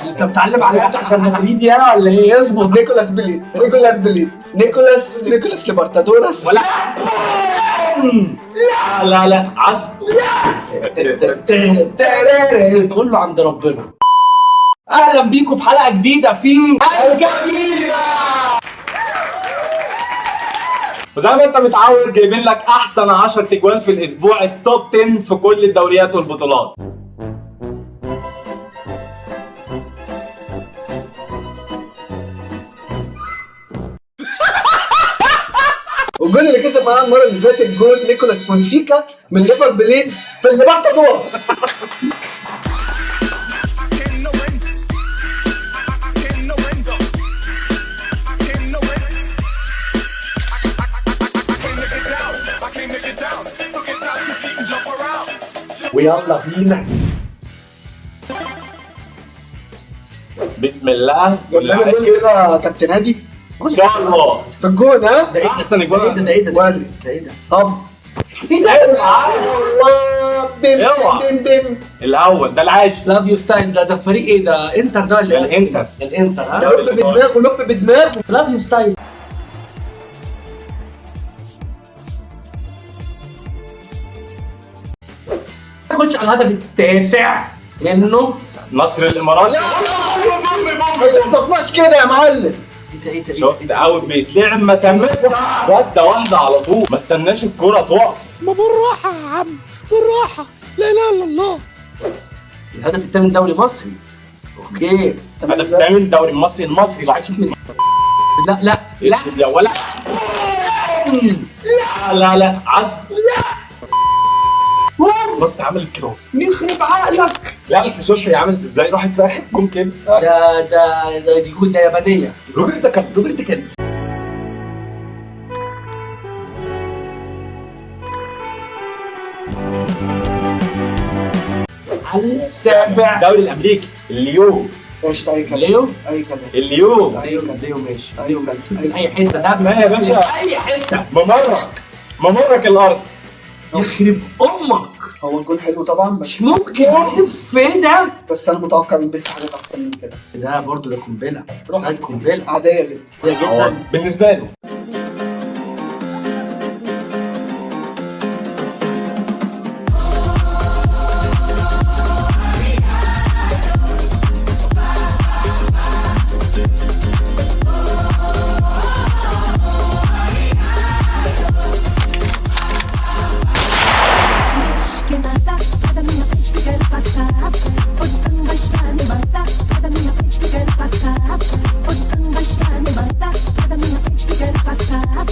انت بتعلم على عشان مدريد يا ولا ايه؟ اظبط. نيكولاس بليد، نيكولاس بليد، نيكولاس ليبرتادورس. ولا لا لا لا عز. كله عند ربنا. اهلا بيكم في حلقة جديدة في الكبيرة. وزي ما انت متعود جايبين لك احسن 10 تجوان في الاسبوع، ال top 10 في كل الدوريات والبطولات. والجول اللي كسب معانا المرة اللي فاتت جول نيكولاس فونسيكا من ليفر بليد في الليبرتادورس. ويلا بينا. بسم الله. جاب لنا جول كده يا كابتن هادي ان شاء الله في الجون. ها ده ايه ده؟ احسن اجوان. ده ايه ده؟ ايه ده؟ وري. ده ايه ده؟ طب ايه ده؟ الله، بيم اوعى. بيم بيم. الاول ده العاشر. لافيو style. ده فريق ايه ده؟ انتر ده ولا ده ايه؟ الانتر. ده الانتر. ده ها لب بدماغه، لب بدماغه. فلافيو style. نخش على الهدف التاسع منه. نصر الامارات. ما تخطفناش كده يا معلم. ايه ده؟ ايه ده؟ شفت out بيتلعب، ما سماش رده واحدة على طول، ما استناش الكره تقف. ما بالراحة يا عم، بالراحة، لا إله إلا الله. الهدف الثامن دوري مصري. okay. الهدف الثامن الدوري المصري المصري. مش عايز من لا لا لا لا ولا لا لا لا عز. بص عملت كده. يخرب عقلك. لا بس شفت هي عملت ازاي؟ راحت في اخر جون كده. ده ده ده دي جول، ده يابانية. روبرتا كان روبرت كان على السابع. الدوري الامريكي اليوم. ماشي اي كلام. ليو؟ اي كلام. اليوم اي كلام. ليو ماشي. اي كلام. من اي حتة ده؟ لا يا باشا. اي حتة. ممرك ممرك الارض. يخرب امك. هو الجول حلو طبعا، بس مش ممكن. اف ايه ده؟ بس انا متوقع من بس حاجات احسن من كده. ده برضه ده قنبلة. روح. ده قنبلة عادية جدا. ده جدا. بالنسبة له. Que mata, sai da minha frente que quero passar. Posição baixa me mata, sai da minha frente que quero passar. Posição baixa me mata, sai da minha frente que quero passar.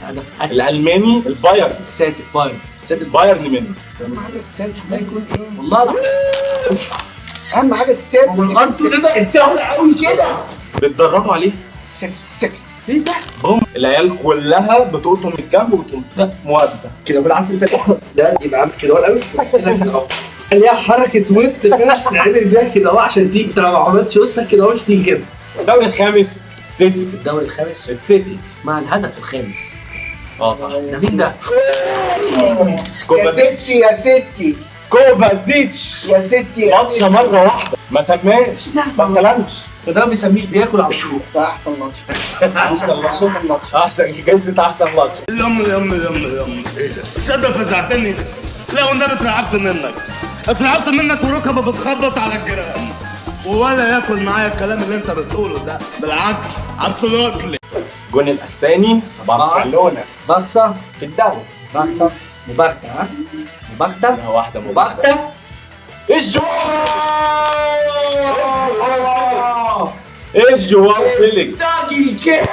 هدف اسد. الالماني البايرن. ساتر بايرن. ساتر بايرن منه. اهم حاجة السادس ده يكون ايه؟ والله العظيم. اهم حاجة السادس هو الارض ده بقت سهلة قوي كده. بيتدربوا عليه. 6 6. ايه ده؟ بوم. العيال كلها بتقطم من الجنب وتقوم لا. مودة كده بالعافية انت ده يبقى عامل كده قوي. ليها حركة وسط كده نعمل بيها كده اهو، عشان دي انت لو ما عملتش وسطك كده اهو مش تيجي كده. الدوري الخامس السيتي. الدوري الخامس السيتي مع الهدف الخامس. اه صح. ده مين ده؟ يا ستي يا ستي كوفازيتش. يا ستي يا ماتش ستي. مرة واحدة ما سماش، ما استلمش. وده ما بيسميش، بياكل على طول. ده احسن ماتش. احسن ماتش. احسن ماتش. احسن جايزة، احسن ماتش. يم يم يم يم، ايه ده؟ تصدق فزعتني؟ لا والنبي اترعبت منك، اترعبت منك وركبه بتخبط على الجيران، ولا ياكل معايا الكلام اللي انت بتقوله ده، بالعكس absolutely. الجون الاسباني برشلونة بارسا في الدوري. باخته مباغته. ها مباغته. لا، واحدة مباغته. الجوار الجوار فيليكس. راجل كان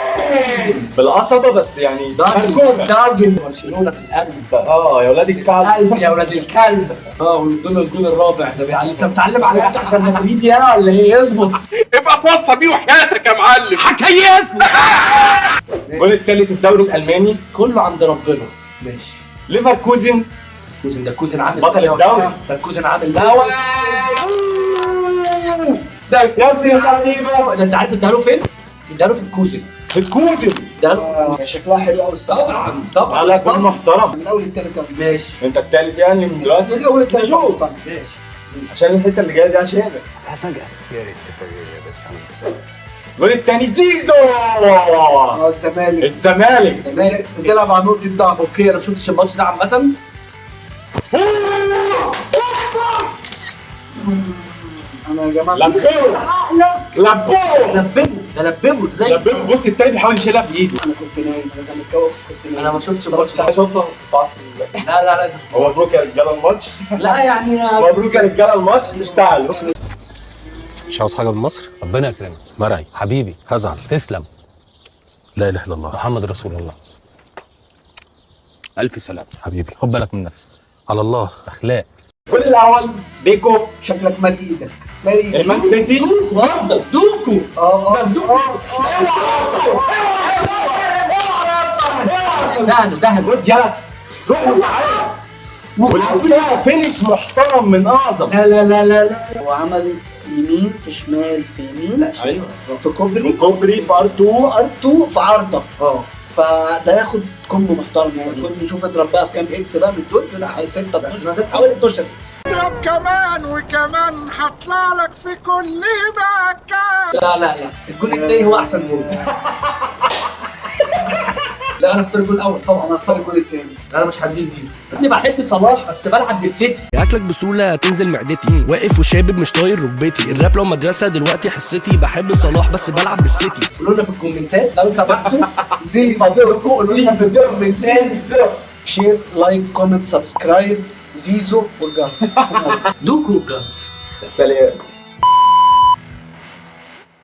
بالقصبه بس يعني مركونة. راجل برشلونة في القلب. اه يا ولاد الكلب. قلب يا ولاد الكلب. اه والجول الجول الرابع ده بيعلم. انت بتعلم على عشان مدريد يا ولا ايه؟ اظبط. ابقى توصى بيه وحياتك يا معلم. الجول الثالث الدوري الالماني كله عند ربنا. ماشي. ليفركوزن. كوزن ده كوزن عامل بطل الدوري. ده كوزن عامل ده. ده يا ابن اللعيبة. ده انت عارف اداله فين؟ اداله في الكوزن. في الكوزن. اداله في الكوزن. شكلها حلو قوي الصراحة. طبعا طبعا. لا جول محترم. من اول التالت يلا. ماشي انت الثالث يعني من دلوقتي. من اول التالت. نشوف. ماشي. عشان الحتة اللي جاية دي عشانك. فجأة يا ريت تفاجئ بس. الجول الثاني زيزو. الزمالك. الزمالك بتلعب على نقطة ضعف. okay انا ما شفتش الماتش ده عامة. انا يا جماعة لبوه لببه ده، لببه ازاي؟ لببه. بص التاني بيحاول يشيلها بايده. انا كنت نايم، انا زملكاوي بس كنت نايم. انا ما شفتش الماتش ده. انا شفته بس متعصب ازاي. لا لا لا، هو مبروك يا رجاله الماتش. لا يعني مبروك يا رجاله الماتش، تستاهلوا. مش عاوز حاجة من مصر؟ ربنا يكرمك. مرعي حبيبي هزعل. تسلم. لا اله الا الله محمد رسول الله. الف سلامه حبيبي، خد بالك من نفسك. على الله اخلاق. الجول الاول بيكو. شكلك مال ايدك، مال ايدك. المان سيتي. دوكو افضل دوكو. دهنه دهنه. خد يلا روح finish محترم من اعظم. لا لا لا لا لا. هو عمل يمين في شمال في يمين. ايوه في كوبري كوبري في R2 في R2 في عارضه. فده ياخد combo محترم يعني. خد نشوف اضرب بقى في كام X بقى من دول 6 12 حوالي 12 X. اضرب كمان وكمان، هطلع لك في كل مكان. لا لا لا، الجول الثاني هو احسن جول. لا انا اختار الجول الاول طبعا. انا اختار الجول الثاني. انا مش هديه زيزو. انا بحب صلاح بس بلعب بالسيتي. اكلك بسهولة تنزل معدتي، واقف وشابب مش طاير ركبتي، الراب لو مدرسه دلوقتي حصتي، بحب صلاح بس بلعب بالسيتي. قولوا لنا في الكومنتات لو سمحتوا. زيزو. قولوا لنا في الكومنتات. share like comment subscribe. زيزو والجهر. دوكو والجهر. سلام.